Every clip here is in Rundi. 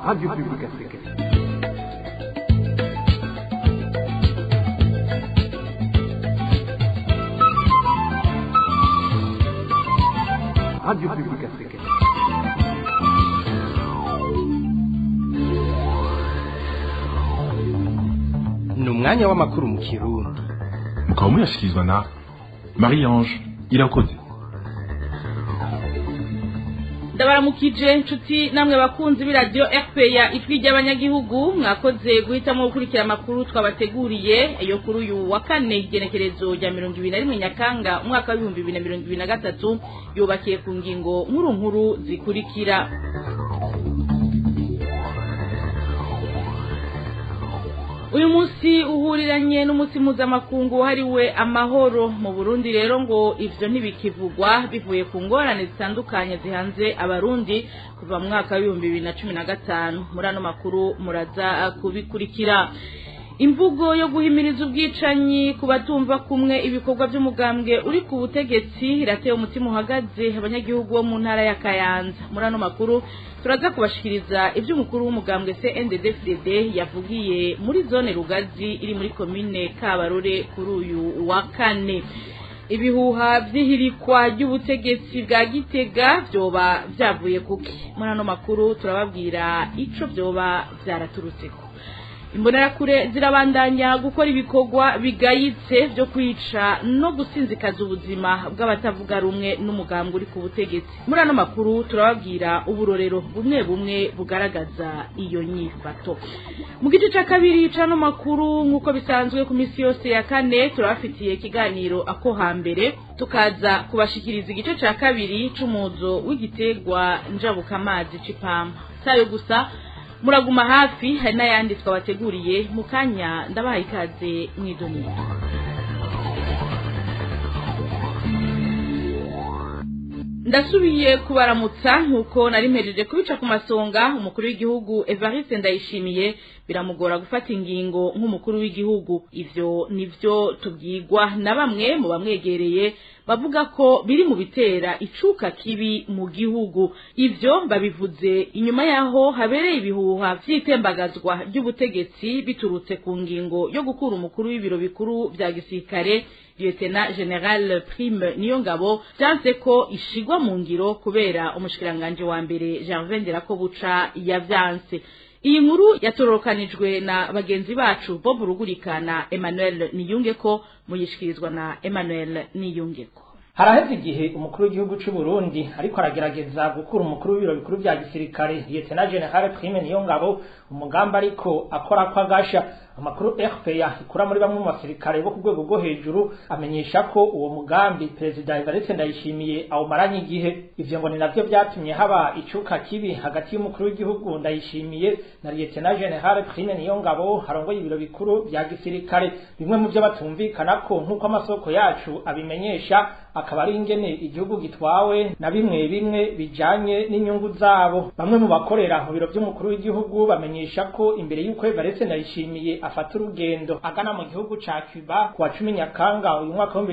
Radio Publique Africaine. Radio Publique Africaine. Ni umwanya w'amakuru mu Kirundi. Mukaba muyashyikirizwa na Marie Ange Irakoze. Ndabaramukije nshuti namwe bakunzi b'iradiyo RPA, ijwi ry'abanyagihugu. Mwakoze guhitamo gukurikira amakuru twabateguriye yo kuri uyu wa kane, igenekerezo rya 21 Nyakanga umwaka wa 2023, yubakiye ku ngingo nkuru nkuru zikurikira. Uyu munsi uhuriranye n'umunsi mpuzamakungu wahariwe amahoro mu Burundi. Rero ngo ivyo ntibikivugwa bivuye ku ngorane zitandukanye zihanze Abarundi kuva mu mwaka wa 2015. Muri ano makuru muraza kubikurikira. Imvugo yo guhimiriza ubwicanyi ku batumva kumwe ibikorwa by'umugambwe uri ku butegetsi irateye umutima uhagaze abanyagihugu bo mu ntara ya Kayanza. Muri ano makuru turaza kubashikiriza iby'umukuru w'umugambwe CNDD-FDD yavugiye muri zone Rugazi iri muri komine Kabarore kuri uyu wa kane. Ibihuha vy'ihirikwa ry'ubutegetsi bwa Gitega vyoba vyavuye kuki? Muri ano makuru turababwira ico vyoba vyaraturutseko. Imbonerakure zirabandanya gukora ibikorwa bigayitse byo kwica no gusinzikaza ubuzima bw'abatavuga rumwe n'umugambwe uri ku butegetsi. Muri ano makuru turababwira uburorero bumwe bumwe bugaragaza iyo nyifato. Mu gice cya kabiri c'ano makuru, nk'uko bisanzwe ku misi yose ya kane, turabafitiye ikiganiro Ako Hambere, tukaza kubashikiriza igice ca kabiri c'umuzo w'igitegwa njabukamazi c'ipampa. Sayo gusa, muraguma hafi, hari n'ayandi twabateguriye mu kanya. Ndabaha ikaze mwidonido. Ndasubiye kubaramutsa. Nk'uko nari mpejeje kubica ku masonga, umukuru w'igihugu Evariste Ndayishimiye biramugora gufata ingingo nk'umukuru w'igihugu. Ivyo nivyo tubwirwa na bamwe mu bamwegereye, bavuga ko biri mu bitera icuka kibi mu gihugu. Ivyo babivuze inyuma yaho habereye ibihuha vy'itembagazwa ry'ubutegetsi biturutse ku ngingo yo gukura umukuru w'ibiro bikuru vya gisirikare, Lieutenant General Prime Niyongabo, vyanse ko ishigwa mu ngiro kubera umushikiranganje wa mbere Gervais Ndirakobuca yavyanse. Iyi nkuru yatorokanijwe na bagenzi bacu Bob Rugurika na Emmanuel Niyungeko, muyishikirizwa na Emmanuel Niyungeko. Haraheze igihe umukuru w'igihugu c'u Burundi ariko aragerageza gukura umukuru w'ibiro bikuru vya gisirikare, Lieutenant General Prime Niyongabo, umugambi ariko akora ko agasha. Amakuru RPA ikura muri bamwe mu basirikare bo ku rwego rwo hejuru amenyesha ko uwo mugambi Perezida Evariste Ndayishimiye awumaranye igihe. Ivyo ngo ni navyo vyatumye haba icuka kibi hagati y'umukuru w'igihugu Ndayishimiye na Lieutenant General Prime Niyongabo harongoye ibiro bikuru vya gisirikare. Bimwe mu vyo batumvikana ko, nk'uko amasoko yacu abimenyesha, akaba ari ingene igihugu gitwawe na bimwe bimwe bijanye n'inyungu zabo. Bamwe mu bakorera mu biro vy'umukuru w'igihugu bamenyesha ko imbere y'uko Evariste Ndayishimiye afata urugendo agana mu gihugu ca Cuba kuwa 10 Nyakanga uyu mwaka wa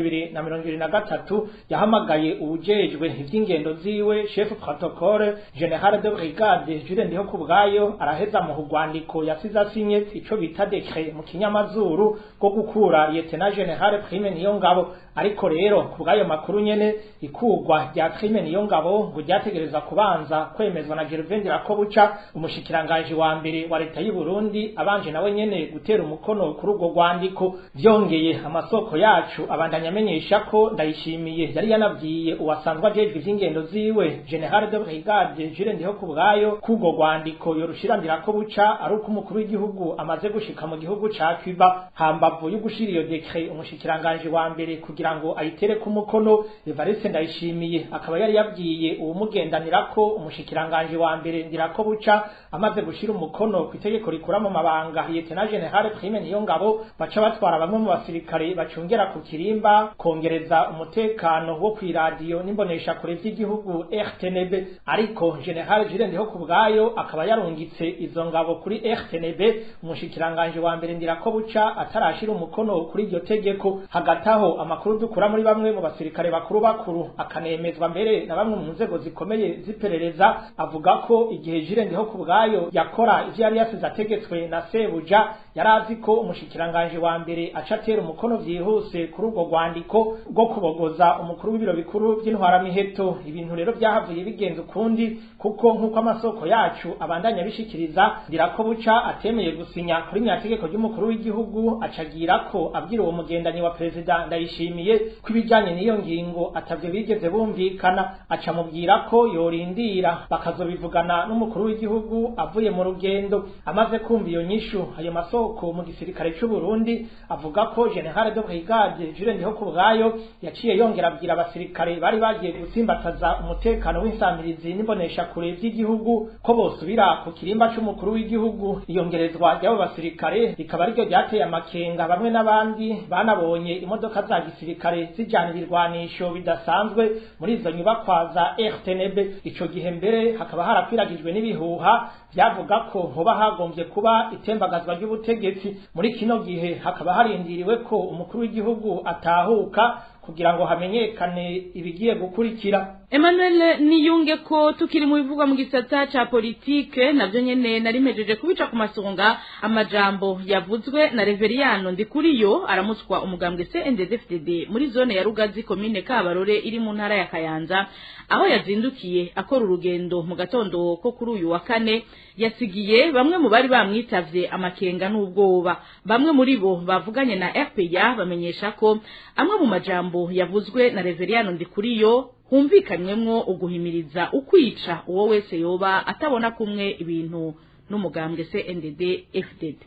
2023, yahamagaye uwujejwe ivy'ingendo ziwe, chef protocole, General de Brigade Jules Ndihokubwayo, araheza mu rwandiko yasize asinye, ico bita décret mu kinyamazuru, rwo gukura Lieutenant General Prime Niyongabo. Ariko rero kubw'ayo makuru nyene, ikugwa rya Prime Niyongabo ngo ryategereza kubanza kwemezwa na Gervais Ndirakobuca, umushikiranganje wa mbere wa leta y'u Burundi, abanje nawe nyene gutera umukono kuri urwo rwandiko. Vyongeye, amasoko yacu abandanya amenyesha ko Ndayishimiye yari yanabwiye uwasanzwe ajejwe ivy'ingendo ziwe, General de Brigade Jules Ndihokubwayo, k'urwo rwandiko yorushira Ndirakobuca ari uko umukuru w'igihugu amaze gushika mu gihugu ca Cuba. Hambavu yo gushira iyo décret umushikiranganje wa mbere kugira ngo ayitere ku mukono, Evariste Ndayishimiye akaba yari yabwiye uwumugendanira ko umushikiranganje wa mbere Ndirakobuca amaze gushira umukono ku itegeko rikura mu mabanga Lieutenant General Prime Niyongabo, baca batwara bamwe mu basirikare bacungera ku kirimba kongereza umutekano wo kw'iradiyo n'imbonesha kure vy'igihugu RTNB. Ariko General Jules Ndihokubwayo akaba yarungitse izo ngabo kuri RTNB umushikiranganje wa mbere Ndirakobuca atarashira umukono kuri iryo tegeko. Hagati aho, amakuru Amakuru dukura muri bamwe mu basirikare bakuru bakuru akanemezwa mbere na bamwe mu nzego zikomeye z'iperereza avuga ko igihe Jules Ndihokubwayo yakora ivyo yari yasize ategetswe na sebuja, yarazi ko umushikiranganje wa mbere aca atera umukono vyihuse kuri urwo rwandiko rwo kubogoza umukuru w'ibiro bikuru vy'intwaramiheto. Ibintu rero vyahavuye bigenza ukundi, kuko nk'uko amasoko yacu abandanya bishikiriza, Ndirakobuca atemeye gusinya kuri nyategeko ry'umukuru w'igihugu, acagira ko abwira uwo mugendanyi wa perezida Ndayishimiye ko ibijyanye n'iyo ngingo atavyo bigeze bumvikana, aca mubwira ko yorindira bakazobivugana n'umukuru w'igihugu avuye mu rugendo. Amaze kumva iyo nyishu, ayo masoko mu gisirikare c'u Burundi avuga ko General de Brigade Jules Ndihokubwayo yaciye yongera abwira abasirikare bari bagiye gutsimbataza umutekano w'insamirizi n'imboneshakure vy'igihugu ko bosubira ku kirimba c'umukuru w'igihugu. Iyongerezwa ry'abo basirikare rikaba ariryo ryateye amakenga bamwe n'abandi banabonye imodoka za gisirikare zijana ibirwanisho bidasanzwe muri izo nyubakwa za RTNB. Ico gihe mbere hakaba harakwiragijwe n'ibihuha vyavuga ko hoba hagombye kuba itembagazwa ry'ubutegetsi. Muri kino gihe hakaba harindiriwe ko umukuru w'igihugu atahuka kugira ngo hamenyekane ibigiye gukurikira. Emmanuel Niyunge ko tukiri mu bivugwa mu gisata ca politike, navyo nyene narimejeje kubica ku masonga amajambo yavuzwe na Reveriyano Ndikuriyo aramutswa umugambwe CNDD-FDD muri zone ya Rugazi, komine Kabarore iri mu ntara ya Kayanza, aho yazindukiye akora urugendo mu gatondo ko kuri uyu wa kane. Yasigiye bamwe mu bari bamwitavye amakenga n'ubwoba. Bamwe muri bo bavuganye na RPA bamenyesha ko amwe mu majambo yavuzwe na Reveriyano Ndikuriyo humvikanywemwo uguhimiriza ukwica uwo wese yoba atabona kumwe ibintu n'umugambwe CNDD FDD.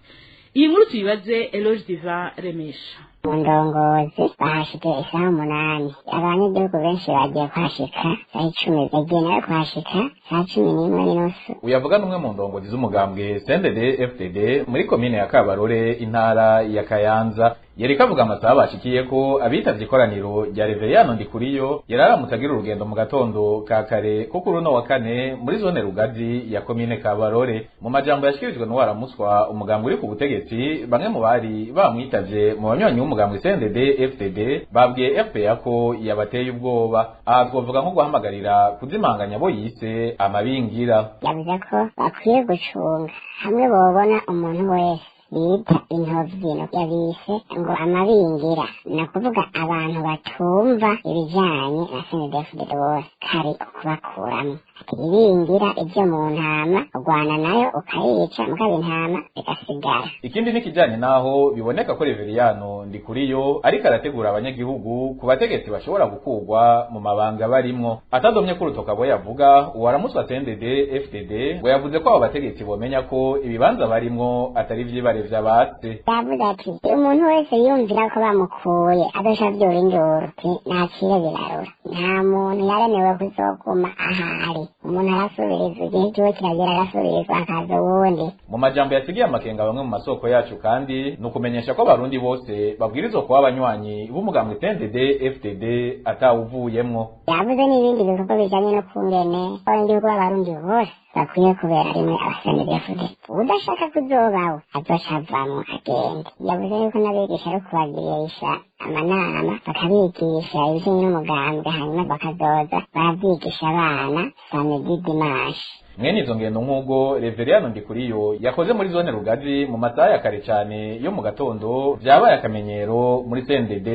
Iyi nkuru tuyibaze Eloge Diva Remesha. Mu ndongozi bahashitse isaha 8, abanyagihugu benshi bagiye kuhashika saha 10, bagiye nawe kuhashika saha 11:30. Uyavuga n'umwe mu ndongozi z'umugambwe CNDD FDD muri komine ya Kabarore, intara ya Kayanza. Yereka avuga amasaha bashikiye ko abitavye ikoraniro rya Reveriyano Ndikuriyo yararamutse agira urugendo mu gatondo ka kare ko kuri uno wa kane muri zone Rugazi ya komine Kabarore. Mu majambo yashikirijwe n'uwaramutswa umugambwe uri ku butegetsi, bamwe mu bari bamwitavye mu banywanyi w'umugambwe CNDD FDD babwiye RPA ko yabateye ubwoba. Aha twovuga nko guhamagarira kuzimanganya abo yise amabingira. Yavuze ko bakwiye gucunga hamwe bobona umuntu wese bita intovyino, yabise ngo amabingira, ni ukuvuga abantu batumva ibijanye na CNDD-FDD bose kari ukubakuramwo. Ati ibingira ivyo mu ntama urwana nayo ukayica, mugabo intama igasigara. Ikindi nikijanye naho biboneka ko Reveriyano Ndikuriyo ariko arategura abanyagihugu ku bategetsi bashobora gukurwa mu mabanga barimwo. Atadomye ko urutoka abo yavuga, uwaramutswa CNDD FDD ngo yavuze ko abo bategetsi bomenya ko ibibanza barimwo atari vyibare vy'abatse. Yavuze ati umuntu wese yumvira ko bamukuye adosha vyura induru, ati nacire birarura, nta muntu yaremewe kuzoguma ahari, umuntu arasubirizwa igihe kiwe kiragera agasubirizwa hakaza uwundi. Mu majambo yasigiye amakenga bamwe mu masoko yacu kandi ni ukumenyesha ko abarundi bose babwirizwa kuba abanywanyi b'umugambwe CNDD FDD atawuvuyemwo. Yavuze n'ibindi bikorwa bijanye no kungene abanyagihugu b'abarundi bose bakwiye kubera rimwe aba CNDD-FDD, udashaka kuzobaho azoca avamwo agende. Yavuze yuko n'abigisha ari ukubagirisha amanama bakabigisha ibijanye n'umugambwe, hanyuma bakazoza baravyigisha abana samedi dimanche. Mwene izo ngendo nk'ubwo Reveriyano Ndikuriyo yakoze muri zone Rugazi mu masaha ya kare cane yo mu gatondo vyabaye akamenyero muri CNDD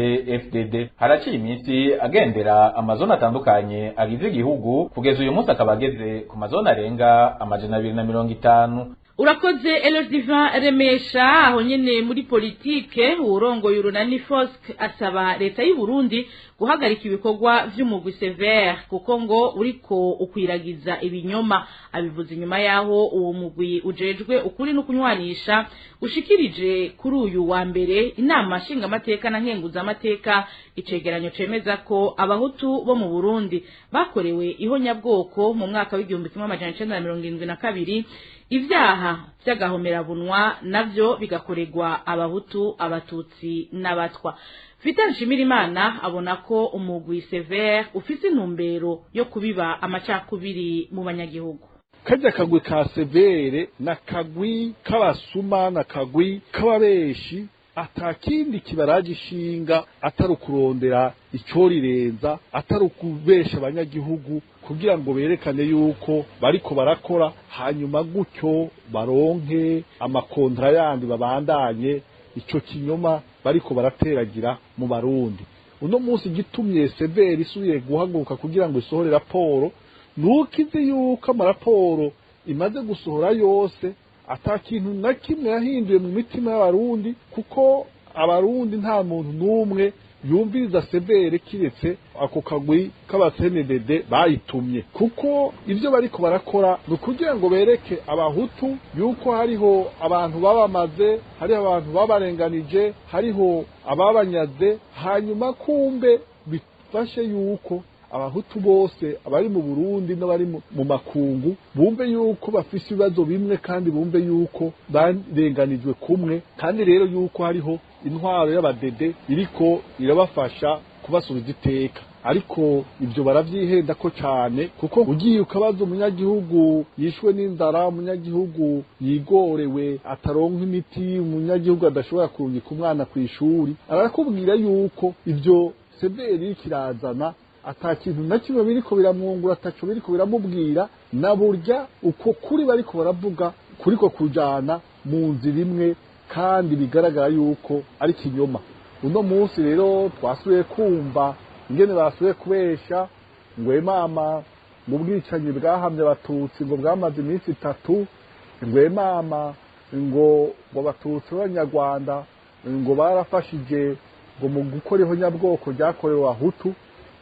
FDD. Haraciye iminsi agendera amazone atandukanye agize igihugu, kugeza uyu munsi akaba ageze ku mazone arenga 250. Urakoze Eloge Divin Remesha. Aho nyene muri politike, urongoye urunani FOSC asaba leta y'u Burundi guhagarika ibikorwa vy'umugwi Sévère kuko ngo uriko ukwiragiza ibinyoma. Abivuze inyuma yaho uwo mugwi ujejwe ukuri no kunywanisha ushikirije kuri uyu wa mbere inama nshingamateka na nkenguzamateka icegeranyo cemeza ko abahutu bo mu Burundi bakorewe ihonyabwoko mu mwaka w'1972, ivyaha vy'agahomerabunwa navyo bigakorerwa abahutu, abatutsi n'abatwa. Vital Nshimirimana abona ko umugwi Sévère ufise intumbero yo kubiba amacakubiri mu banyagihugu. Karya kagwi ka Sévère na kagwi k'abasuma na kagwi k'ababeshi. Atakindi kibaraje ishinga atari ukurondera icorirenza, atari ukubesha abanyagihugu kugira ngo berekane yuko bariko barakora, hanyuma gutyo baronke amakontra yandi babandanye ico kinyoma bariko barateragira mu Barundi. Uno munsi gitumye Severi isubiye guhaguruka kugira ngo isohore raporo, nuko izi yuko amaraporo imaze gusohora yose ata kintu na kimwe yahinduye mu mitima y'Abarundi, kuko Abarundi nta muntu n'umwe yumviriza Severe kiretse ako kagwi k'abasenedede bayitumye, kuko ivyo bariko barakora ni ukugira ngo bereke Abahutu yuko hariho abantu babamaze, hariho abantu babarenganije, hariho ababanyaze, hanyuma kumbe bifashe yuko Abahutu bose abari mu Burundi n'abari mu makungu bumve yuko bafise ibibazo bimwe, kandi bumve yuko barenganijwe kumwe, kandi rero yuko hariho intwaro y'abadede iriko irabafasha kubasubiza iteka. Ariko ibyo baravyihenda ko cane, kuko ugiye ukabaza umunyagihugu yishwe n'inzara, umunyagihugu yigorewe ataronka imiti, umunyagihugu adashobora kurungika umwana kw'ishuri, arakubwira yuko ivyo Severi kirazana ata kintu na kimwe biriko biramwungura, ataco biriko biramubwira, na burya uko kuri bariko baravuga kuriko kujana mu nzira imwe, kandi bigaragara yuko ari kinyoma. Uno munsi rero twasubiye kumva ingene basubiye kubesha ngo mama ngo ubwicanyi bwahamye Abatutsi ngo bwamaze iminsi 3, ngo mama ngo Abatutsi b'Abanyarwanda ngo barafashije ngo mu gukora ihonyabwoko ryakorewe Abahutu.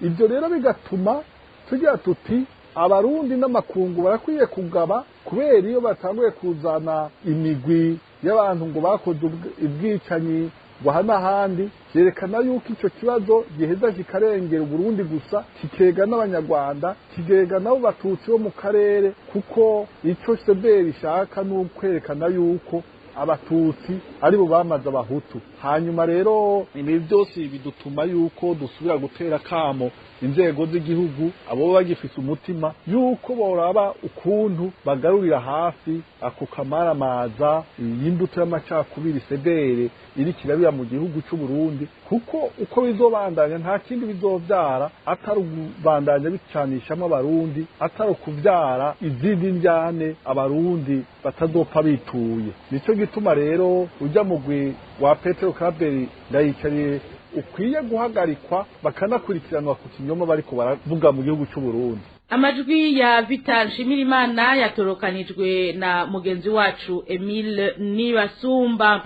Ibyo rero bigatuma tugira tuti Abarundi n'amakungu barakwiye kugaba, kubera iyo batanguye kuzana imigwi y'abantu ngo bakoze ubwicanyi ngo aha n'ahandi, vyerekana yuko ico kibazo giheza kikarengera Uburundi gusa, kikega n'Abanyarwanda, kigega n'abo Batutsi bo mu karere, kuko ico Severi ishaka ni ukwerekana yuko Abatutsi aribo bamaze Abahutu. Hanyuma rero ibi byose bidutuma yuko dusubira gutera kamo inzego z'igihugu, abo bagifise umutima yuko boraba ukuntu bagarurira hafi ako kamaramaza y'imbuto y'amacakubiri Severe iri kirabira mu gihugu c'u Burundi, kuko uko bizobandanya nta kindi bizovyara atari ukubandanya bicanishamo Abarundi, atari ukuvyara izindi njyane Abarundi batazopfa bituye. Nico gituma rero ujya mugwi wa Petero Kaberi ndayicariye ukwiye guhagarikwa, bakanakurikiranwa ku kinyoma bariko baravuga mu gihugu c'u Burundi. Amajwi ya Vital Nshimirimana yatorokanijwe na mugenzi wacu Emile Nibasumba.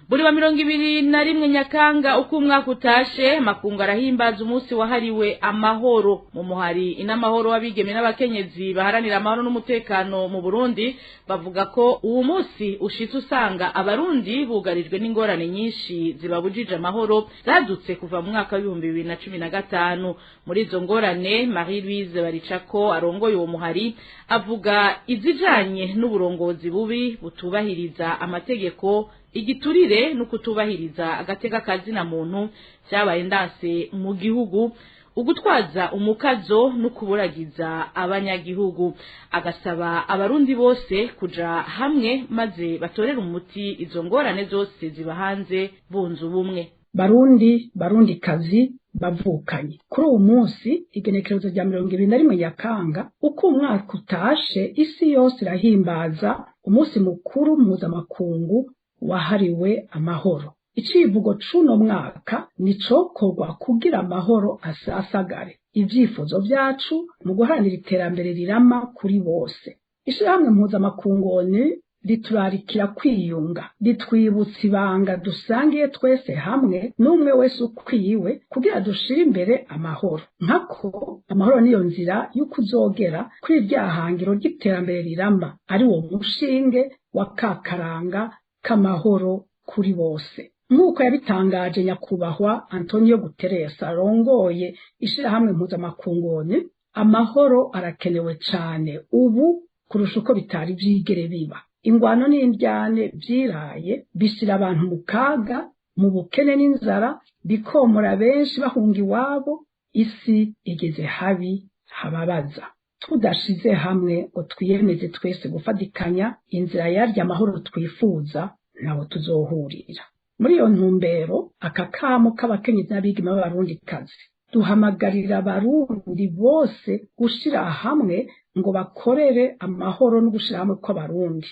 Buri wa 21 Nyakanga uko umwaka utashe, makungu arahimbaza umunsi wahariwe amahoro. Mu muhari inamahoro w'abigeme n'abakenyezi baharanira amahoro n'umutekano mu Burundi bavuga ko uwo munsi ushitse usanga Abarundi bugarijwe n'ingorane nyinshi zibabujije amahoro zadutse kuva mu mwaka wa 2015. Muri izo ngorane Marie Louise Baricako arongoye uwo muhari avuga izijanye n'uburongozi bubi butubahiriza amategeko, igiturire no kutubahiriza agateka kazina muntu cyabaye ndanse mu gihugu, ugutwaza umukazo no kuburagiza abanyagihugu. Agasaba Abarundi bose kuja hamwe maze batorera umuti izo ngorane zose zibahanze bunze ubumwe. Barundi, Barundi kazi bavukanye kuri uwo munsi igenekerezo rya 21 Nyakanga uko umwaka utashe, isi yose irahimbaza umunsi mukuru mpuzamakungu wahariwe amahoro. Icivugo c'uno mwaka nicokorwa kugira amahoro asasagare, ivyifuzo vyacu mu guharanira iterambere rirama kuri bose. Ishirahamwe mpuzamakungu ONU riturarikira kwiyunga, ritwibutsa ibanga dusangiye twese hamwe n'umwe wese ukwiwe kugira dushire imbere amahoro. Nkako amahoro niyo nzira y'ukuzogera kuri rya hangiro ry'iterambere rirama, ari wo mushinge wa kakaranga k'amahoro kuri bose. Nk'uko yabitangaje nyakubahwa Antonio Guterres arongoye ishirahamwe mpuzamakungu ONU, amahoro arakenewe cane ubu kurusha uko bitari vyigere biba. Ingwano n'indyane vyiraye bishira abantu mu kaga, mu bukene n'inzara, bikomora benshi bahunga iwabo. Isi igeze habi hababaza. Tudashize hamwe ngo twiyemeze twese gufatikanya inzira yarya amahoro twifuza, ntaho tuzohurira. Muri iyo ntumbero, aka kamo k'abakenyezi n'abigeme b'Abarundikazi duhamagarira Abarundi bose gushira hamwe ngo bakorere amahoro no gushira hamwe kw'Abarundi.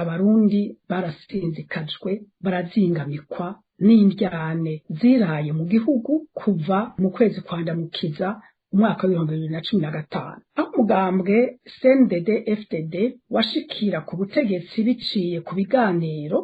Abarundi barasinzikajwe, barazingamikwa n'indyane ziraye mu gihugu kuva mu kwezi kwa Ndamukiza umwaka w'2015, aho umugambwe CNDD FDD washikira ku butegetsi biciye ku biganiro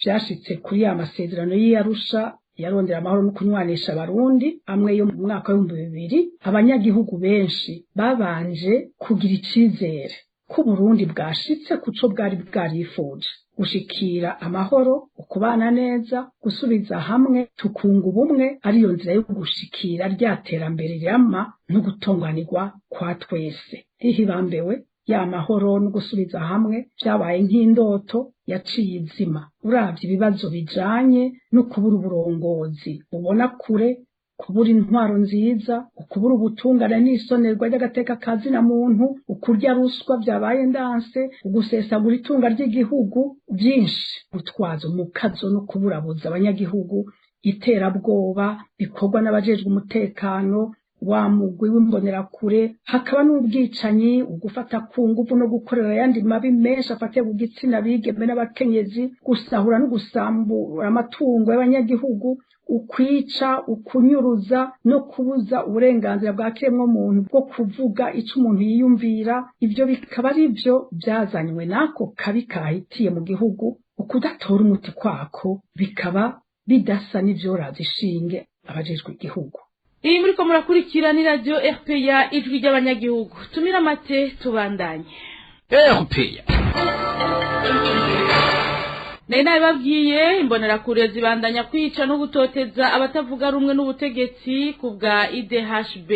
vyashitse kuri ya masezerano y'Arusha yarondera amahoro no kunywanisha Abarundi amwe yo mu mwaka w'2000. Abanyagihugu benshi babanje kugira icizere ko Burundi bwashitse kuco bwari bwarifuje: gushikira amahoro, ukubana neza, gusubiza hamwe, tukunga ubumwe, ariyo nzira yo gushikira rya terambere rirama no gutunganirwa kwa twese. Rihibambewe, ya mahoro no gusubiza hamwe vyabaye nk'indoto yaciye izima. Uravye ibibazo bijanye no kubura uburongozi ubona kure, kubura intwaro nziza, ukubura ubutungane n'isonerwa ry'agateka ka zina muntu, ukurya ruswa vyabaye ndanse, ugusesagura itunga ry'igihugu, vyinshi, gutwaza umukazo no kuburabuza abanyagihugu, iterabwoba bikorwa n'abajejwe umutekano wa mugwi w'Imbonerakure, hakaba n'ubwicanyi, ugufata ku nguvu no gukorera ayandi mabi menshi afatiye ku gitsina bigeme n'abakenyezi, gusahura no gusambura amatungo y'abanyagihugu, ukwica, ukunyuruza no kubuza uburenganzira bwa kiremwamuntu bwo kuvuga ico umuntu yiyumvira. Ivyo bikaba ari vyo vyazanywe n'ako kabi kahitiye mu gihugu. Ukudatora umuti kwako bikaba bidasa n'ivyoraza ishinge abajejwe igihugu. Iyi muriko murakurikira ni radio RPA, Ijwi ry'Abanyagihugu. Tumira amate, tubandanye. RPA. Nari nabibabwiye, Imbonerakure zibandanya kwica no gutoteza abatavuga rumwe n'ubutegetsi ku bwa IDHB.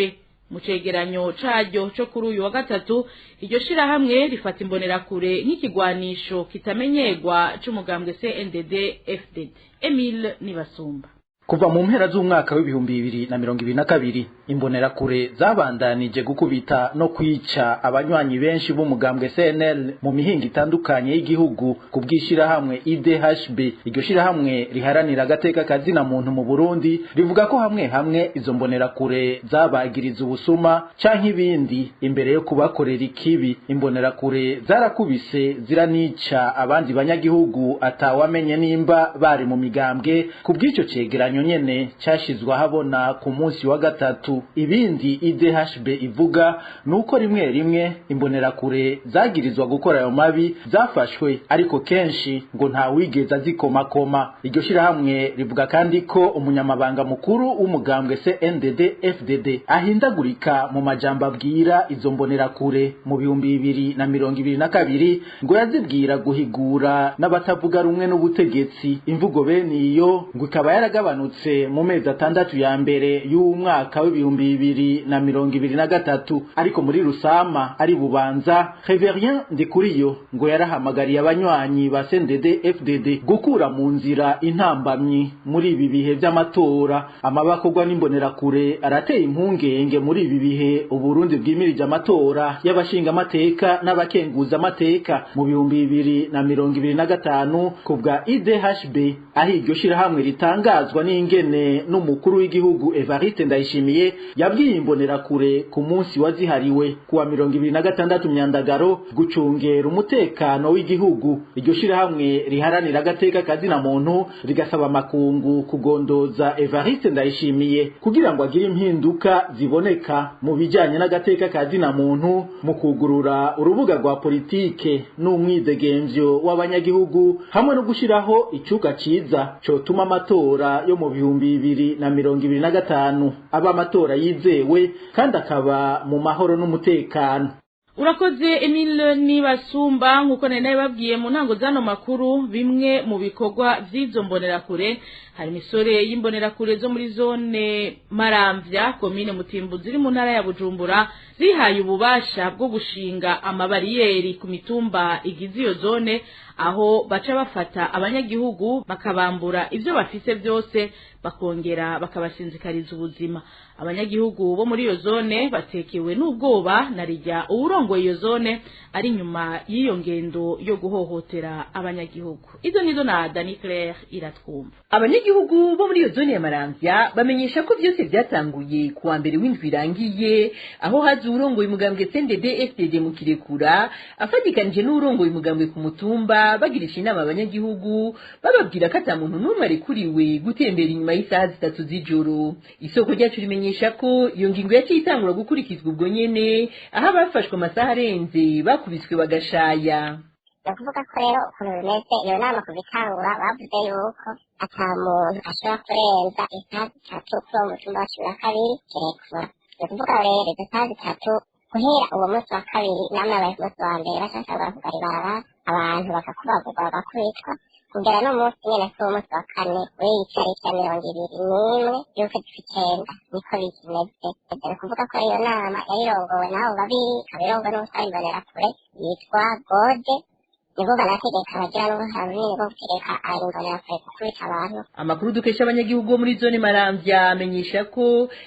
Mu cegeranyo caryo co kuri uyu wa gatatu, iryo shirahamwe rifata Imbonerakure nk'ikigwanisho kitamenyerwa c'umugambwe CNDD FDD. Emile Nibasumba. Kuva mu mpera z'umwaka w'2022, Imbonerakure zabandanije gukubita no kwica abanywanyi benshi b'umugambwe CNL mu mihinga itandukanye y'igihugu. Ku bw'ishirahamwe IDHB, iryo shirahamwe riharanira agateka kazina muntu mu Burundi, rivuga ko hamwe hamwe izo mbonerakure zabagiriza ubusuma canke ibindi imbere yo kubakorera ikibi. Imbonerakure zarakubise, ziranica abandi banyagihugu atawamenye nimba bari mu migambwe, ku bw'ico cegeranyo nyene cyashizwe ahabona ku munsi wa gatatu. Ibindi IDHB ivuga nuko rimwe rimwe Imbonerakure zagirizwa gukora ayo mabi zafashwe, ariko kenshi ngo nta wigeze azikomakoma. Iryo shirahamwe rivuga kandi ko umunyamabanga mukuru w'umugambwe CNDD FDD ahindagurika mu majambo abwira izo mbonerakure. Mu 2022 ngo yazibwira guhigura n'abatavuga rumwe n'ubutegetsi. Imvugo bene iyo ngo ikaba yaragabanutse mu mezi 6 ya mbere y'umwaka w'2023. Ariko muri Rusama ari Bubanza, Reverien Ndikuriyo ngo yarahamagariye abanywanyi ba CNDD FDD gukura mu nzira intambamyi muri ibi bihe by'amatora. Amabakorwa n'Imbonerakure arateye impungenge muri ibi bihe Uburundi bwimirije amatora y'abashinga amateka n'abakenguza amateka mu 2025. Ku bwa IDHB, aho iryo shirahamwe ritangazwa n'ingene n'umukuru w'igihugu Evariste Ndayishimiye yabwiye Imbonerakure ku munsi wazihariwe kuwa 26 Myandagaro gucungera umutekano w'igihugu. Iryo shirahamwe riharanira agateka kazina muntu rigasaba makungu kugondoza Evariste Ndayishimiye kugira ngo agire impinduka ziboneka mu bijanye n'agateka kazina muntu, mu kugurura urubuga rwa politike n'umwidegemvyo w'abanyagihugu, hamwe no gushiraho icuka ciza cotuma amatora yo mu 2025 aba amatora yizewe kandi akaba mu mahoro n'umutekano. Urakoze Emile Nibasumba. Nkuko nari nabibabwiye mu ntango zano makuru, bimwe mu bikorwa vy'izo mbonerakure hari imisore y'Imbonerakure zo muri zone Maramvya, komine Mutimbuzi iri mu ntara ya Bujumbura, zihaye ububasha bwo gushinga amabariyeri ku mitumba igize iyo zone. Aho baca bafata abanyagihugu bakabambura ivyo bafise byose, bakongera bakabashinzikariza ubuzima. Abanyagihugu bo muri iyo zone batekewe n'ubwoba na rijya uwurongoye iyo zone ari nyuma y'iyo ngendo yo guhohotera abanyagihugu. Izo nizo na Dani Claire Iratwumva. Abanyagihugu bo muri iyo zone ya Maramvya bamenyesha ko byose byatanguye kuwa mbere w'indwi irangiye, aho haza uwurongoye umugambwe CNDD FDD mu Kirekura afatikanije n'uwurongoye umugambwe ku mutumba, bagirisha inama abanyagihugu bababwira ko ata muntu n'umwe arekuriwe gutembera inyuma y'isaha 3 z'ijoro. Isoko ryacu rimenyesha ko iyo ngingo yaciye itangura gukurikizwa ubwo nyene, aho abafashwe amasaha arenze bakubiswe bagashaya. Ni ukuvuga ko rero ukuntu bimeze, iyo nama kuva itangura bavuze yuko ata muntu ashobora kurenza isaha 3 kuri uwo mutumba wa 12 Kirekura. Ni ukuvuga rero izo saha 3 guhera uwo munsi wa kabiri, inama yabaye ku munsi wa mbere, bashobora kugara ibarabara, abantu bakakubagurwa bagakubitwa kugera no munsi nyene kuri uwo munsi wa kane w'iyi tariki ya 21 y'ukwezi kw'icenda, niko bikimeze. Ni ukuvuga ko iyo nama yarirongowe n'abo babiri, ikaba irongowe n'uwutwara imbonerakure yitwa Gode, nibo banategeka, bagira n'uruhara runini rwo gutegeka imbonerakure gukubita abantu. Amakuru dukesha abanyagihugu bo muri zone Maramvya amenyesha ko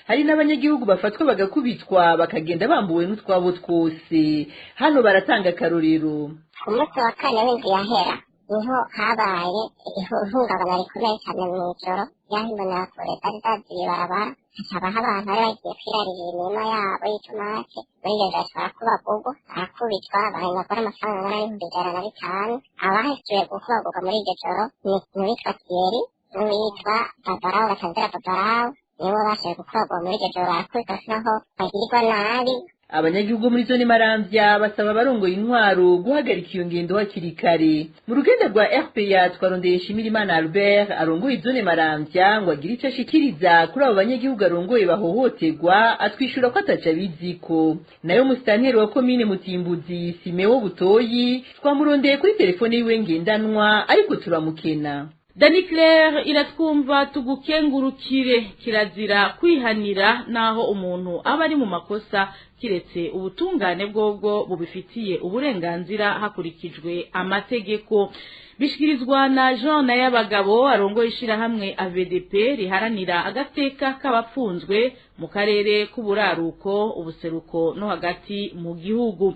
hari n'abanyagihugu bafatwa bagakubitwa bakagenda bambuwe n'utwabo twose. Hano baratanga akarorero. Ku munsi wa kane w'indwi yahera niho habaye ihungabana rikomeye cyane mw'ijoro, y'aho imbonerakure zari zaziye ibarabara, hakabaho abantu bari bagiye kwirarira imirima yabo y'itomate. Muri iryo joro barakubagurwa, barakubitwa, baranyagura amafaranga angana n'105,000. Abahasiwe gukubagurwa muri iryo joro ni uwitwa Thierry n'uwitwa Babarawo, Batazira Babarawo, nibo bashoboye gukubagurwa muri iryo joro, barakubitwa naho bagirirwa nabi. Abanyagihugu muri zone Maramvya basaba abarongoye intwaro guhagarika iyo ngendo hakiri kare. Mu rugendo rwa RPA twarondeye Shimirimana Albert arongoye zone Maramvya ngo agire ico ashikiriza kuri abo banyagihugu arongoye bahohoterwa, atwishura ko ataca abiziko. Nayo musitanteri wa komine Mutimbuzi Simeo Butoyi twamurondeye kuri telefone yiwe ngendanwa, ariko turamukena. Dani Claire Iratwumva, tugukengurukire. Kirazira kwihanira naho umuntu aba ari mu makosa, kiretse ubutungane bwobwo bubifitiye uburenganzira hakurikijwe amategeko. Bishikirizwa na Jean Nayabagabo arongoye ishirahamwe AVDP riharanira agateka k'abapfunzwe mu karere k'uburaruko, ubuseruko no hagati mu gihugu.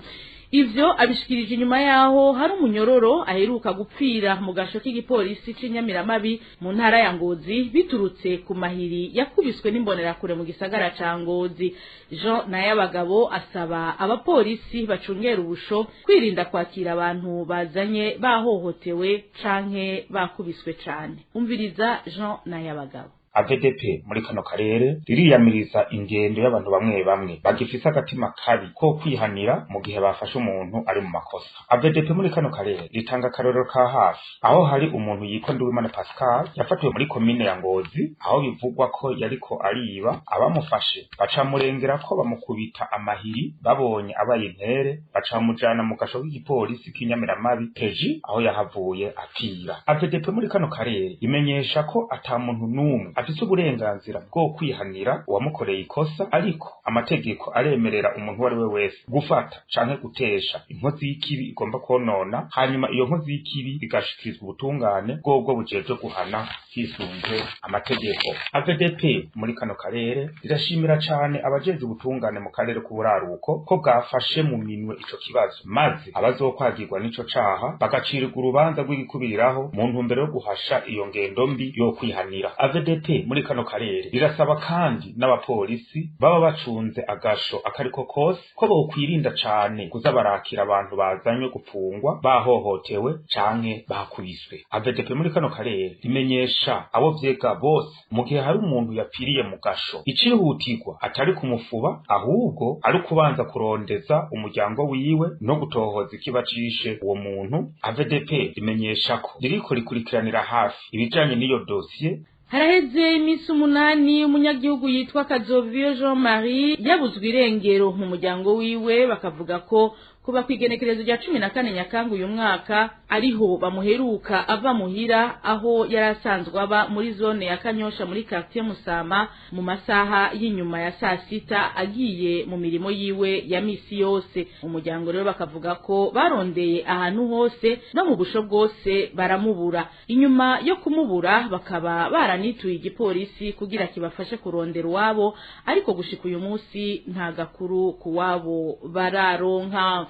Ivyo abishikirije inyuma yaho hari umunyororo aheruka gupfira mu gasho k'igipolisi c'Inyamiramabi mu ntara ya Ngozi, biturutse ku mahiri yakubiswe n'imbonerakure mu gisagara ca Ngozi. Jean Nayabagabo asaba abapolisi bacungera ubusho kwirinda kwakira abantu bazanye bahohotewe canke bakubiswe cane. Umviriza Jean Nayabagabo. AVDP muri kano karere ririyamiriza ingendo y'abantu bamwe bamwe bagifise agatima kabi ko kwihanira mu gihe bafashe umuntu ari mu makosa. AVDP muri kano karere ritanga akarorero ka hafi, aho hari umuntu yitwa Nduwimana Pascal yafatiwe muri komine ya Ngozi, aho bivugwa ko yariko ariba. Abamufashe bacamurengera ko bamukubita amahiri, babonye abaye intere bacamujana mu gasho k'igipolisi k'Inyamiramabi peji, aho yahavuye apfira. AVDP muri kano karere imenyesha ko ata muntu n'umwe afise uburenganzira bwo kwihanira uwamukoreye ikosa, ariko amategeko aremerera umuntu uwo ari we wese gufata canke gutesha inkozi y'ikibi igomba konona, hanyuma iyo nkozi y'ikibi igashikirizwa ubutungane bwobwo bujejwe guhana hisunzwe amategeko. AVDP muri kano karere rirashimira cane abajejwe ubutungane mu karere k'uburaruko ko bwafashe mu minwe ico kibazo, maze abazokwagirwa n'ico caha bagacirirwa urubanza rw'igikubiriraho mu ntumbero yo guhasha iyo ngendo mbi yo kwihanira. AVDP muri kano karere rirasaba kandi n'abapolisi baba bacunze agasho akariko kose ko bokwirinda cane kuza barakira abantu bazanywe gupfungwa bahohotewe canke bakubiswe. AVDP muri kano karere rimenyesha abo vyega bose mu gihe hari umuntu yapfiriye mu gasho, icihutirwa atari kumufuba ahubwo ari kubanza kurondeza umuryango wiwe no gutohoza ikiba cishe uwo muntu. AVDP rimenyesha ko ririko rikurikiranira hafi ibijanye n'iyo dosiye. Haraheze iminsi 8 umunyagihugu yitwa Kazoviyo Jean Marie yabuzwe irengero mu muryango wiwe, bakavuga ko Kuva kwigenekerezo rya 14 Nyakanga uyu mwaka ariho bamuheruka ava muhira aho yarasanzwe aba muri zone ya Kanyosha muri quartier Musama mu masaha y'inyuma ya saa sita agiye mu mirimo yiwe ya misi yose. Umuryango rero bakavuga ko barondeye ahantu hose no mu busho bwose baramubura. Inyuma yo kumubura bakaba baranituye igipolisi kugira kibafashe kurondera uwabo, ariko gushika uyu munsi nta gakuru kuwabo bararonka.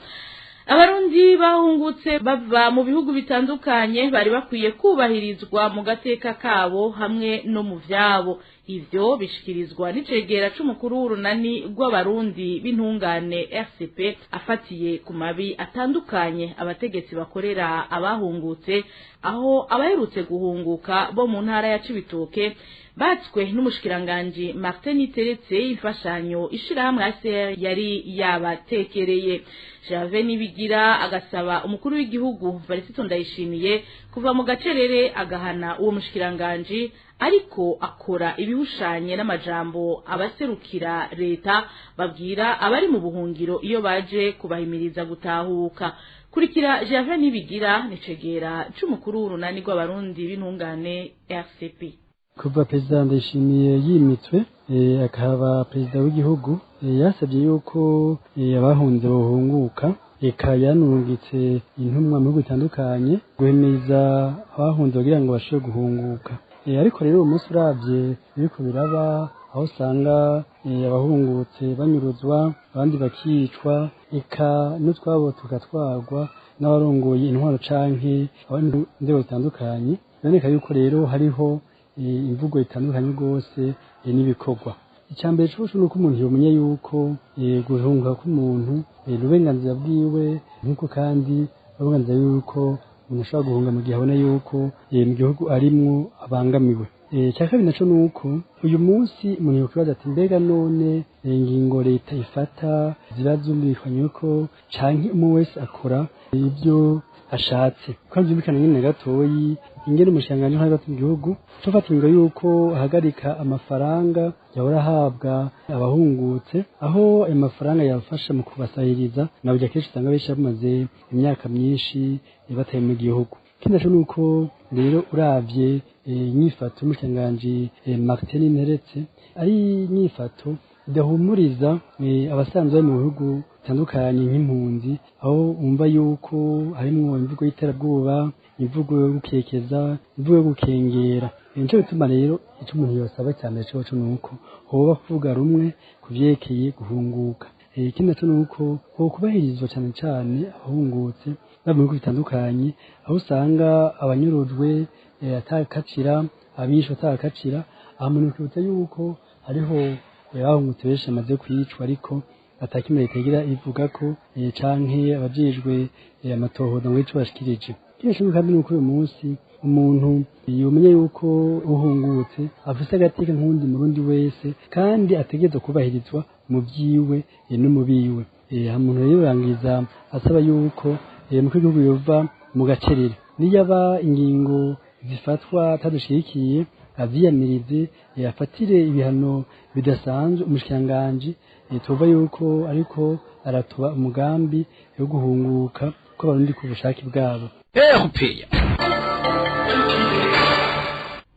Abarundi bahungutse bava mu bihugu bitandukanye bari bakwiye kubahirizwa mu gateka kabo hamwe no mu vyabo. Ivyo bishikirizwa n'icegera c'umukuru w'urunani rw'abarundi b'intungane RCP afatiye ku mabi atandukanye abategetsi bakorera abahungutse, aho abaherutse guhunguka bo mu ntara ya Cibitoke batswe n'umushikiranganje Martin Teretse imfashanyo ishirahamwe ACR yari yabatekereye. Gervais Nibigira agasaba umukuru w'igihugu Varisito Ndayishimiye kuva mu gacerere agahana uwo mushikiranganje, ariko akora ibihushanye n'amajambo abaserukira leta babwira abari mu buhungiro iyo baje kubahimiriza gutahuka. Kurikira Gervais Nibigira nicegera c'umukuru w'urunani rw'abarundi b'intungane RCP. Kuva Perezida Ndayishimiye yimitswe akaba perezida w'igihugu, yasabye yuko abahunze bohunguka, eka yanungitse intumwa mu bihugu bitandukanye guhimiriza abahunze kugira ngo bashobore guhunguka. Ariko rero uwo munsi uravye biriko biraba, aho usanga abahungutse banyuruzwa, abandi bakicwa, eka n'utwabo tugatwarwa n'abarongoye intwaro canke abandi nzego zitandukanye. Biboneka yuko rero hariho imvugo itandukanye rwose n'ibikorwa. Icambere cose nuko umuntu yomenya yuko guhunga k'umuntu n'uburenganzira bwiwe, nkuko kandi uburenganzira yuko umuntu ashobora guhunga mu gihe abona yuko mu gihugu arimwo abangamiwe. Icya kabiri naco nuko uyu munsi umuntu yokwibaza ati mbega none ingingo leta ifata ziba zumvikanye ko canke umwe wese akora ibyo ashatse? Kandi byumvikana nyine gatoyi ingene umushikiranganji w'intwaro mu gihugu cofata ingingo yuko ahagarika amafaranga yahora ahabwa abahungutse, aho ayo mafaranga yabafasha mu kubasahiriza, nabyo akenshi usanga benshi bamaze imyaka myinshi bataye mu gihugu. Ikindi naco nuko rero uravye inyifato y'umushikiranganji Martin Nteretse ari inyifato idahumuriza abasanzwe bari mu bihugu bitandukanye nk'impunzi, aho wumva yuko harimwo imvugo y'iterabwoba, imvugo yo gukekeza, imvugo yo gukengera. Nico bituma rero ico umuntu yosaba cyane coco nuko hoba kuvuga rumwe kuvyerekeye guhunguka. Ikindi naco nuko hokubahirizwa cane cane abahungutse baba mu bihugu bitandukanye, aho usanga abanyurujwe atakacira, abishwe atakacira. Aha umuntu yokwibutsa yuko hariho abahungutse benshi bamaze kwicwa ariko atakimwe leta igira ivuga ko canke abajejwe amatohoza ngo ico bashikirije. Ikindi kandi nuko uyu munsi umuntu yomenya yuko uhungutse afise agateka nk'uwundi murundi wese, kandi ategerezwa kubahirizwa mu vyiwe no mu biwe. Umuntu rero yorangiza asaba yuko umukuru w'igihugu yova mu gacerere, niyaba ingingo zifatwa atadushigikiye aviyamirize, afatire ibihano bidasanzwe umushikiranganji tuva yuko ariko aratuba umugambi wo guhunguka kw'abarundi ku bushake bwabo.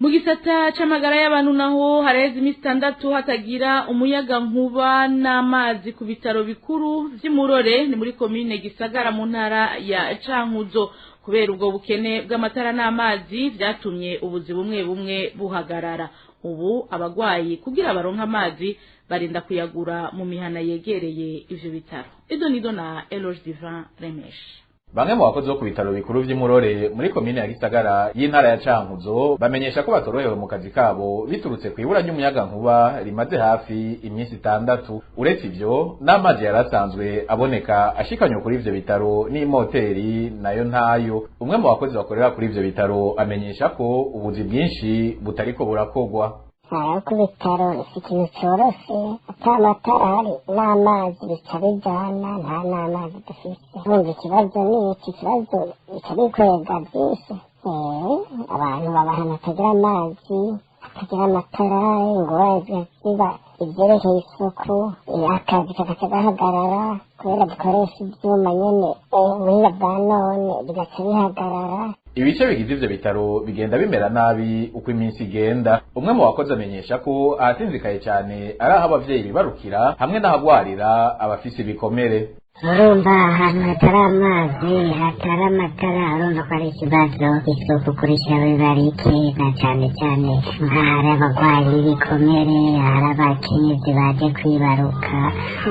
Mu gisata c'amagara y'abantu naho haraheze iminsi 6 hatagira umuyaga nkuba n'amazi ku bitaro bikuru vy'Imurore ni muri komine Gisagara mu ntara ya Cankuzo. Kubera ubwo bukene bw'amatara n'amazi vyatumye ubuzi bumwe bumwe buhagarara. Ubu abagwayi kugira baronka amazi barinda kuyagura mu mihana yegereye ivyo bitaro. Idonido na Eloge Divin Remesh. Bamwe mu bakozi bo ku bitaro bikuru vy'Imurore muri komine ya Gisagara y'intara ya Cankuzo bamenyesha ko batorohewe mu kazi kabo biturutse kwibura ry'umuyaga nkuba rimaze hafi iminsi 6. Uretse ivyo n'amazi yarasanzwe aboneka ashikanywe kuri ivyo bitaro n'imoteri nayo ntayo. Umwe mu bakozi bakorera kuri ivyo bitaro amenyesha ko ubuzi bwinshi butariko burakogwa. Ku bitaro si ikintu coroshe, ata matara ahari n'amazi bica bijana, nta n'amazi dufise. Urumva ikibazo ni iki, ikibazo bica bikwega vyinshi. Abantu baba ahantu hatagira amazi, hatagira amatara, ingorane ziba Ibyerekeye isuku, akazi kagaca gahagarara kubera dukoresha ibyuma nyene, ubuhinga bwa none, bigaca bihagarara. Ibice bigize ivyo bitaro bigenda bimera nabi uko iminsi igenda. Umwe mu bakozi amenyesha ko ahasinzikaye cyane ari aho abavyeyi bibarukira hamwe n'ahagwarira abafise ibikomere. Urumva ahantu hatari amazi, hatari amatara, urumva ko ari ikibazo. Isuku kurikira biba ari ikiza, cyane cyane nk'ahari abarwayi b'ibikomere, hari abakenyezi baje kwibaruka.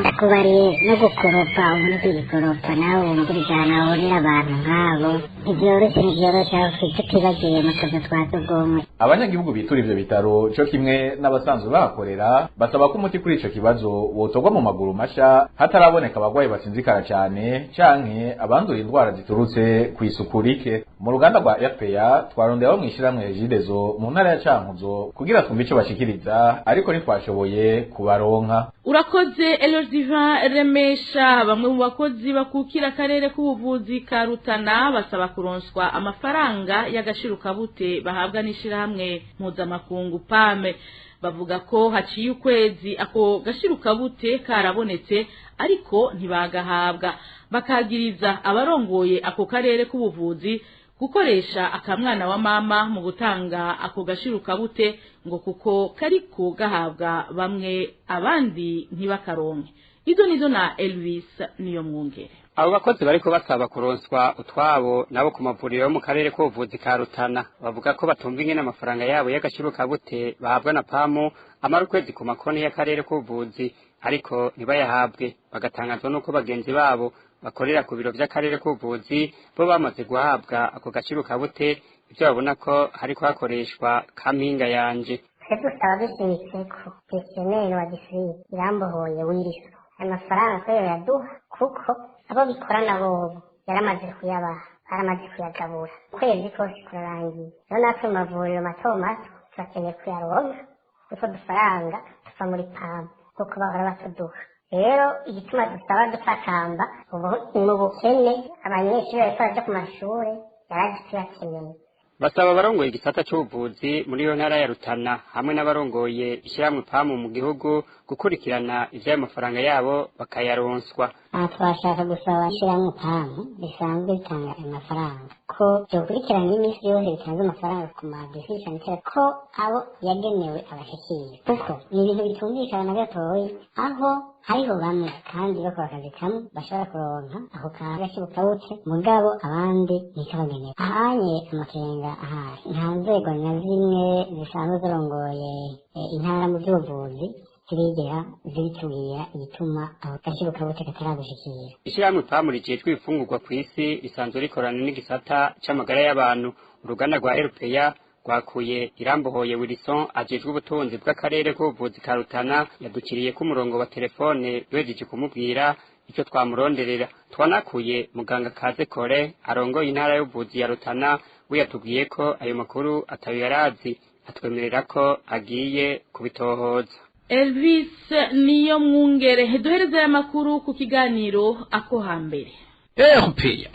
Ndakubariye no gukoropa, ubu ntikigikoropa, nawe wumviriza ahantu hahurira abantu nk'abo, ntibyoroshye, ntibyoroshye, aho tutibagiye mu tuzu twa sugumwe. Abanyagihugu bitura ivyo bitaro co kimwe n'abasanzwe bahakorera basaba ko umuti kuri ico kibazo wotorwa mu maguru masha, hataraboneka abagwayi basinzikara cane canke abandura indwara ziturutse kw'isuku rike. Mu ruganda rwa RPA twarondeye abo mw'ishirahamwe Regideso mu ntara ya Cankuzo kugira twumve ico bashikiriza, ariko ntitwashoboye kubaronka. Urakoze Elodivin Remesha. Bamwe mu bakozi bakukira akarere k'ubuvuzi ka Rutana basaba kuronswa amafaranga y'agashirukabute bahabwa n'ishirahamwe mpuzamakungu PAME. Bavuga ko haciye ukwezi ako gashirukabute karabonetse, ariko ntibagahabwa. Bakagiriza abarongoye ako karere k'ubuvuzi gukoresha akamwana wa mama mu gutanga ako gashirukabute, ngo kuko kariko gahabwa bamwe abandi ntibakaronke. Izo nizo na Elvis niyo mwungere. Abo bakozi bariko basaba kuronswa utwabo nabo ku mavuriro yo mu karere k'ubuvuzi ka Rutana bavuga ko batumva ingene amafaranga yabo y'agashirukabute bahabwa na PAMU amara ukwezi ku makonti y'akarere k'ubuvuzi, ariko ntibayahabwe. Bagatangazwa n'uko bagenzi babo bakorera ku biro vy'akarere k'ubuvuzi bo bamaze guhabwa ako gashirukabute, ivyo babona ko hariko hakoreshwa kampinga yanje. Twe dusaba dushimitse ko gestioneri wa gisirikare Irambohoye Wilson amafaranga ko yoyaduha, kuko abo bikorana bobo yaramaze kuyabaha, baramaze kuyagabura, ukwezi kose kurarangiye. Rero natwe mu mavuriro mato mato turakeneye kuyaronka utwo dufaranga tuva muri PAM kuko bahora batuduha. Rero igituma dusaba dutakamba, ubu mu bukene abanyeshuri bariko baraja ku mashure yaraje tuyakeneye. Basaba abarongoye igisata c'ubuvuzi muri iyo ntara ya Rutana hamwe n'abarongoye ishyirahamwe PAMU mu gihugu gukurikirana ivy'ayo mafaranga yabo bakayaronswa. Aha twashaka gusaba ishyirahamwe PAMU risanzwe ritanga ayo mafaranga ko ryokurikirana iminsi yose ritanze amafaranga ku ma district ko abo yagenewe abashikira, kuko ni ibintu bitumvikana na gatoyi aho hariho bamwe kandi bakora akazi kamwe bashobora kuronka ako gashirukabute, mugabo abandi ntikabagenewe. Ahanye amakenga ahari, nta nzego na zimwe zisanzwe zirongoye intara mu by'ubuvuzi zirigera zibitubwira igituma ako gashirukabute kataragushikira. Ishirahamwe PAMU rijejwe ibifungurwa kw'isi risanzwe rikorana n'igisata c'amagara y'abantu. Uruganda rwa RPA rwakuye Irambohoye Wilson ajejwe ubutunzi bw'akarere k'ubuvuzi ka Rutana, yadukiriye ku murongo wa telefone duhejeje kumubwira icyo twamuronderera. Twanakuye muganga Kaze Kore arongoye intara y'ubuvuzi ya Rutana, we yatubwiye ko ayo makuru atayo yarazi, atwemerera ko agiye kubitohoza. Elvis niyo mwungere. Duhereze aya makuru ku kiganiro ako hambere. RPA.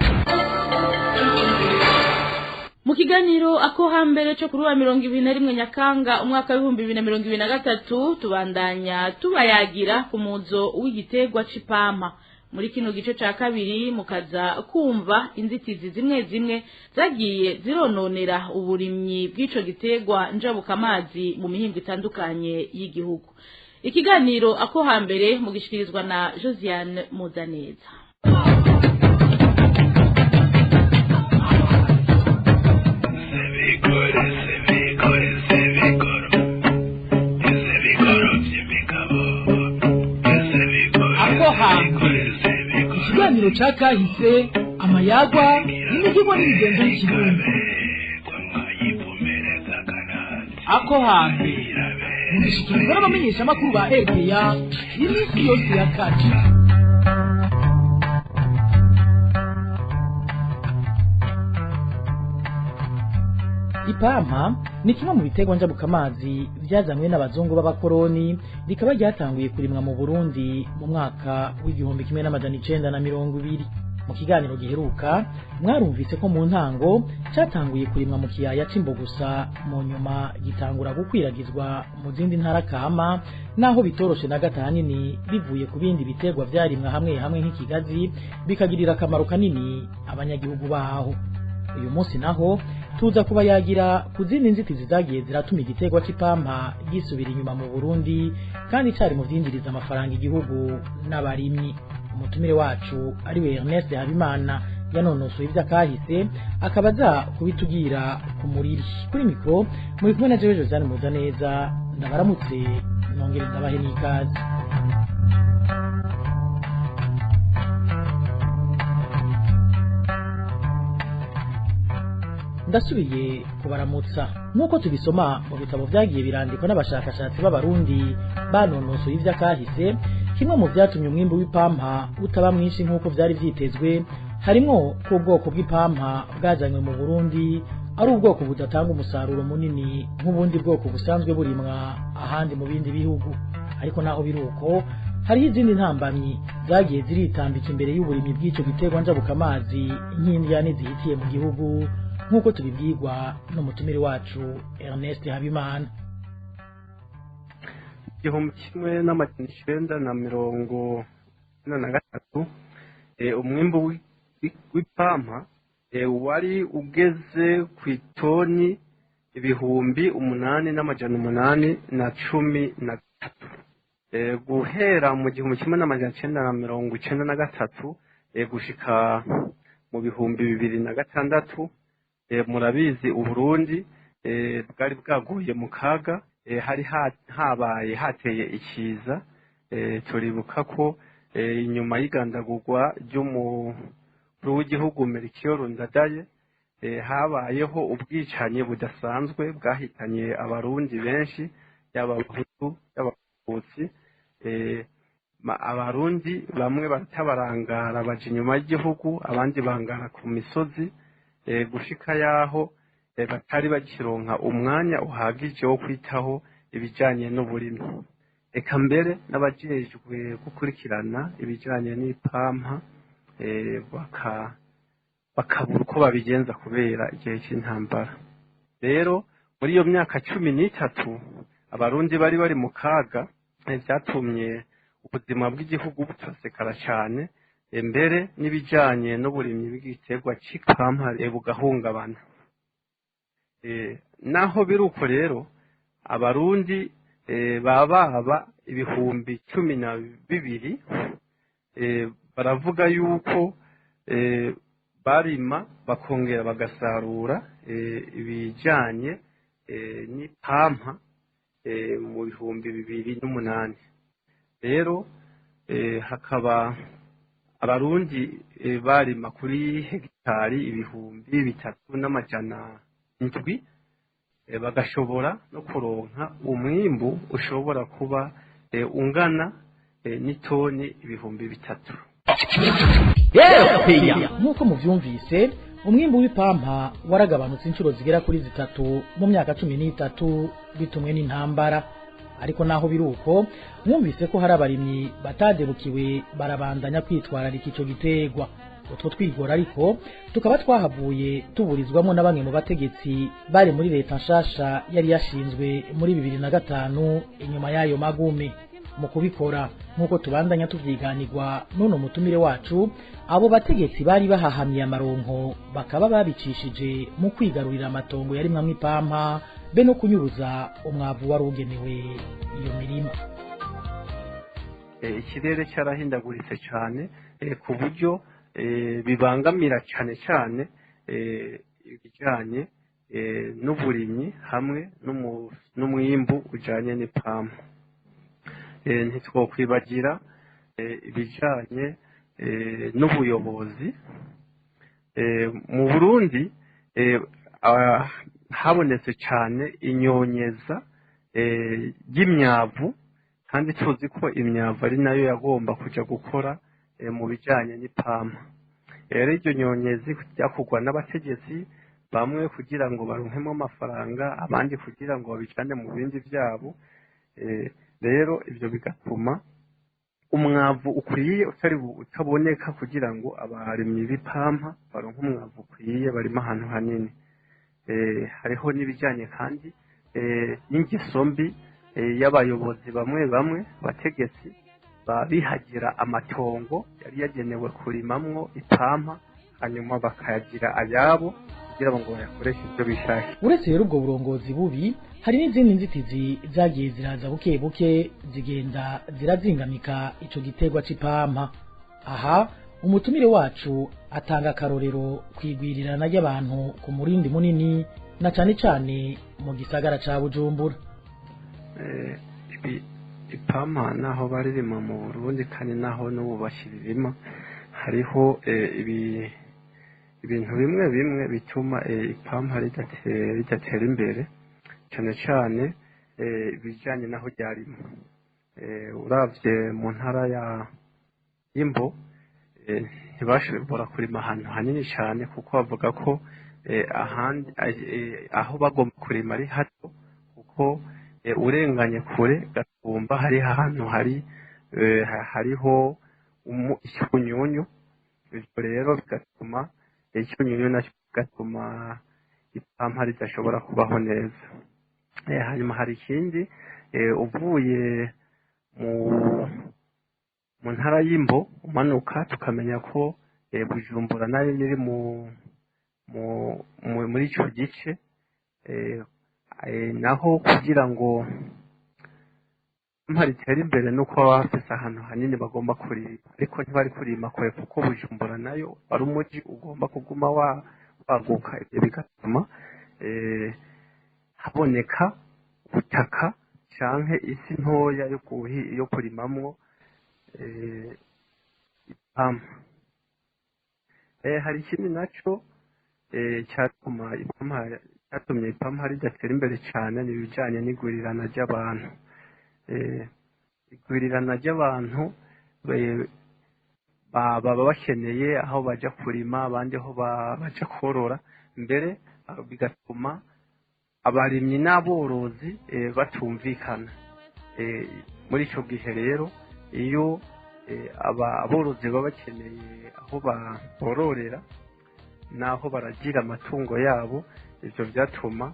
Mu kiganiro ako hambere cyo kuri wa 21 Nyakanga umwaka wa 2023 tubandanya tubayagira ku muzo w'igitegwa c'ipampa. Muri kino gice ca kabiri mukaza kumva inzitizi zimwe zimwe zagiye zirononera uburimyi bw'ico gitegwa njabukamazi mu mihingo itandukanye y'igihugu. Ikiganiro ako hambere mugishikirizwa na Josiane Muzaneza. Ako hambere ikiganiro ca kahise, amayagwa n'imivugo n'imigenzo y'ikirundi. Ako hambere mugishikirizwa n'abamenyeshamakuru ba RPA iminsi yose ya kane. Ipampa ni kimwe mu biterwa njabukamazi vyazanywe n'abazungu b'abakoroni, rikaba ryatanguye kurimwa mu Burundi mu mwaka w'igihumbi kimwe n'amajana icenda na mirongo ibiri. Mu kiganiro giheruka mwarumvise ko mu ntango cyatanguye kurimwa mu kiyaya c'Imbo gusa, mu nyuma gitangura gukwiragizwa mu zindi ntara kama, naho bitoroshe na gato ahanini bivuye ku bindi biterwa vyarimwa hamwe hamwe nk'ikigazi, bikagirira akamaro kanini abanyagihugu baho. Uyu munsi naho tuza kuba yagira ku zindi nzitizi zagiye ziratuma igiterwa c'ipampa gisubira inyuma mu Burundi kandi cari mu vyinjiriza amafaranga igihugu n'abarimyi. Umutumire wacu ari we Ernest Habimana yanonosoye ivy'akahise, akaba aza kubitubwira ku muriri. Kuri mikro muri kumwe na jewe Josiane Muzaneza, ndabaramutse nongere ndabahe n'ikaze. Ndasubiye kubaramutsa. Nk'uko tubisoma mu bitabo vyagiye birandikwa n'abashakashatsi b'abarundi banonosoye ivy'akahise, kimwe mu vyatumye umwimbu w'ipampa utaba mwinshi nk'uko vyari vyitezwe harimwo ko ubwoko bw'ipampa bwazanywe mu Burundi ari ubwoko budatanga umusaruro munini nk'ubundi bwoko busanzwe burimwa ahandi mu bindi bihugu. Ariko naho biruko, hariho izindi ntambamyi zagiye ziritambika imbere y'uburimyi bw'ico giterwa njabukamazi nk'indyane zihitiye mu gihugu, nk'uko tubibwirwa n'umutumire wacu Ernest Habimana. 1993 umwimbu w'ipampa wari ugeze ku itoni 8,813. Guhera mu 1993 gushika mu 2006, murabizi Uburundi bwari bwaguye mu kaga, hari habaye hateye ikiza. Turibuka ko inyuma y'igandagurwa ry'umukuru w'igihugu Melchior Ndadaye habayeho ubwicanyi budasanzwe bwahitanye abarundi benshi, yaba abahutu yaba abatutsi. Abarundi bamwe baratabarangara baja inyuma y'igihugu, abandi bangara ku misozi, gushika yaho batari bakironka umwanya uhagije wo kwitaho ibijanye n'uburimyi. Eka mbere n'abajejwe gukurikirana ibijanye n'ipampa bakabura uko babigenza kubera igihe c'intambara. Rero muri iyo myaka 13 abarundi bari bari mu kaga, vyatumye ubuzima bw'igihugu butosekara cane, mbere n'ibijanye n'uburimyi bw'igiterwa c'ipampa bugahungabana. Naho biruko rero, abarundi bababa 12,000 baravuga yuko barima bakongera bagasarura ibijanye n'ipampa mu 2008. Rero hakaba abarundi barima kuri hegitari 3,700, bagashobora no kuronka umwimbu ushobora kuba ungana n'itoni 3,000. Nk'uko muvyumvise, umwimbu w'ipampa waragabanutse inshuro zigera kuri 3 mu myaka 13 bitumwe n'intambara. Ariko naho biruko, mwumvise ko hari abarimyi batadebukiwe barabandanya kwitwararika ico giterwa. Utwo twigora ariko tukaba twahavuye tuburizwamo na bamwe mu bategetsi bari muri leta nshasha yari yashinzwe muri 2005 inyuma y'ayo magume. Mu kubikora nk'uko tubandanya tuvyiganirwa none umutumire wacu, abo bategetsi bari bahahamye amaronko bakaba babicishije mu kwigarurira amatongo yarimwamwo ipampa be no kunyuruza umwavu wari ugenewe iyo mirima. Ikirere cyarahindaguritse cyane ku buryo bibangamira cyane cyane ibijyanye n'uburimyi hamwe n'umwimbu ujyanye n'ipampa. Ntitwokwibagira ibijyanye n'ubuyobozi. Mu Burundi habonetse cyane inyonyeza ry'imyavu, kandi tuzi ko imyavu ari nayo yagomba kuja gukora mu bijyanye n'ipampa. Rero iryo nyonyezi ryakorwa n'abategetsi bamwe kugira ngo baronkemo amafaranga, abandi kugira ngo babijane mu bindi byabo. Rero ibyo bigatuma Umwavu ukwiye utari utaboneka kugira ngo abarimyi b'ipampa baronke umwavu ukwiye barima ahantu hanini. Hariho n'ibijyanye kandi n'ingeso mbi y'abayobozi bamwe bamwe, abategetsi bihagira amatongo yari yagenewe kurimamwo ipampa, hanyuma bakayagira ayabo kugira ngo bayakoreshe ibyo bishakiye. Uretse rero ubwo burongozi bubi, hari n'izindi nzitizi zagiye ziraza buke buke, zigenda zirazingamika ico giterwa c'ipampa. Aha umutumire wacu atanga akarorero kwigwirirana ry'abantu ku murindi munini, na cane cane mu gisagara ca Bujumbura. Ipampa naho baririma mu Burundi kandi naho n'ubu bakiririma, hariho ibintu bimwe bimwe bituma ipampa ridatera imbere, cyane cyane ibijyanye n'aho ryarima. Uravye mu ntara ya Imbo, ntibashobora kurima ahantu hanini cyane, kuko bavuga ko ahandi aho bagomba kurima ari hato, kuko urenganye kure Gatumba hari ahantu hari hariho icyunyunyu. Ibyo rero bigatuma icyunyunyu nacyo bigatuma ipampa ridashobora kubaho neza. Hanyuma hari ikindi, uvuye mu ntara y'Imbo umanuka, tukamenya ko Bujumbura nayo iri muri icyo gice, naho kugira ngo ipampa ritere imbere nuko baba bafise ahantu hanini bagomba kurima, ariko ntibari kurima kure kuko Bujumbura nayo ari umuji ugomba kuguma waguka. Ibyo bigatuma haboneka ubutaka canke isi ntoya yo kurimamwo ipampa. Hari ikindi naco cyatumye ipampa ridatera imbere cyane, ni ibijyanye n'igurirana ry'abantu. Igurirana ry'abantu baba bakeneye aho bajya kurima, abandi aho baja korora, mbere bigatuma abarimyi n'aborozi batumvikana. Muri icyo gihe rero, iyo aborozi baba bakeneye aho bororera n'aho baragira amatungo yabo, ibyo byatuma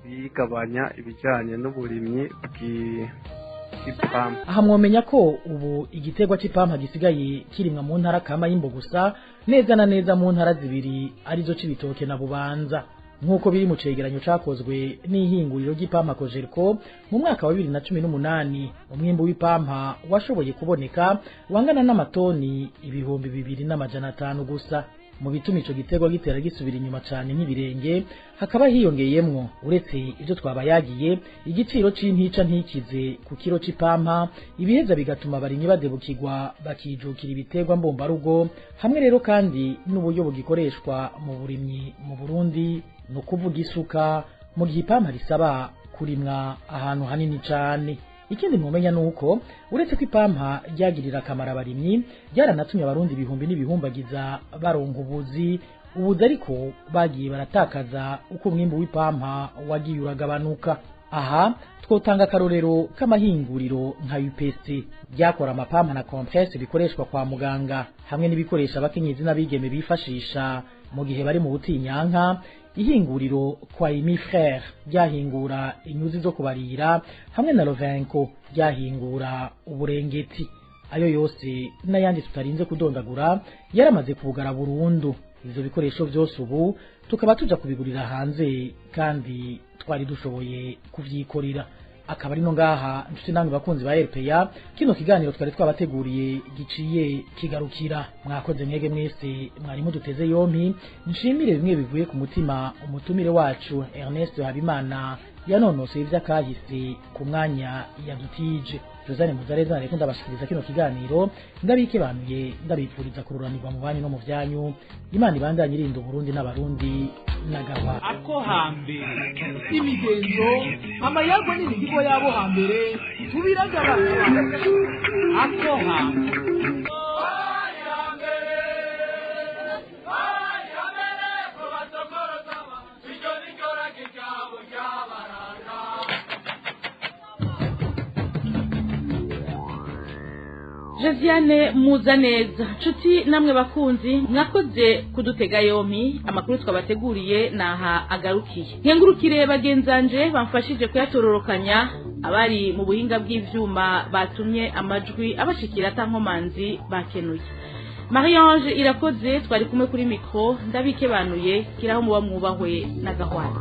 bigabanya ibijyanye n'uburimyi bw'ipampa. Aha mwomenya ko ubu igiterwa c'ipampa gisigaye kirimwa mu ntara kama y'Imbo gusa, neza na neza mu ntara zibiri arizo Cibitoke na Bubanza, nk'uko biri mu cegeranyo cakozwe n'ihinguriro ry'ipampa Cogerco mu mwaka wa 2018. Umwimbu w'ipampa washoboye kuboneka wangana n'amatoni 2500 gusa. Mu bituma ico giterwa gitera gisubira inyuma cane nk'ibirenge, hakaba hiyongeyemwo, uretse ivyo twabayagiye, igiciro c'intica ntikize ku kiro c'ipampa, ibiheza bigatuma abarimyi badebukirwa bakijukira ibiterwa mbumbarugo, hamwe rero kandi n'uburyo bugikoreshwa mu burimyi mu Burundi, no kuvuga isuka, mu gihe ipampa risaba kurimwa ahantu hanini cane. Ikindi mwomenya nuko uretse ko ipampa ryagirira akamaro abarimyi, ryaranatumye abarundi ibihumbi n'ibihumbagiza baronka ubuzi, ariko bagiye baratakaza uko umwimbu w'ipampa wagiye uragabanuka. Aha twotanga akarorero k'amahinguriro nka UPC ryakora amapampa na compresse bikoreshwa kwa muganga, hamwe n'ibikoresha abakenyezi n'abigeme bifashisha mu gihe bari mu butinyanka. Ihinguriro kwa Imi Frère ryahingura inyuzi zo kubarira, hamwe na Rovenko ryahingura uburengeti. Ayo yose n'ayandi tutarinze kudondagura yaramaze kugara burundu. Ivyo bikoresho byose ubu tukaba tuja kubigurira hanze, kandi twari dushoboye kuvyikorera. Akaba ari no ngaha, nshuti namwe bakunzi ba RPA, kino kiganiro twari twabateguriye giciye kigarukira. Mwakoze mwege mwese mwari muduteze yompi. Nshimire bimwe bivuye ku mutima umutumire wacu Ernest Habimana yanonosoye ivy'akahise ku mwanya yadutije. Josane Muzareza nareko ndabashikiriza kino kiganiro, ndabikebanuye, ndabipfuriza kururanirwa mu banyu no mu vyanyu. Imana ibandanye irinda Burundi n'abarundi n'agahwa. Ako hambere imigenzo, amayagwa n'imihigo yabo hambere tubiragabana. Ako hambere. Josiane Muzaneza. Nshuti namwe bakunzi, mwakoze kudutega yompi. Amakuru twabateguriye naha agarukiye. Nkengurukire bagenzanje bamfashije kuyatororokanya, abari mu buhinga bw'ivyuma batumye amajwi abashikira atankomanzi bakenuye. Marie Ange Irakoze twari kumwe kuri micro, ndabikebanuye kiraho muba mwubahwe na gahwana.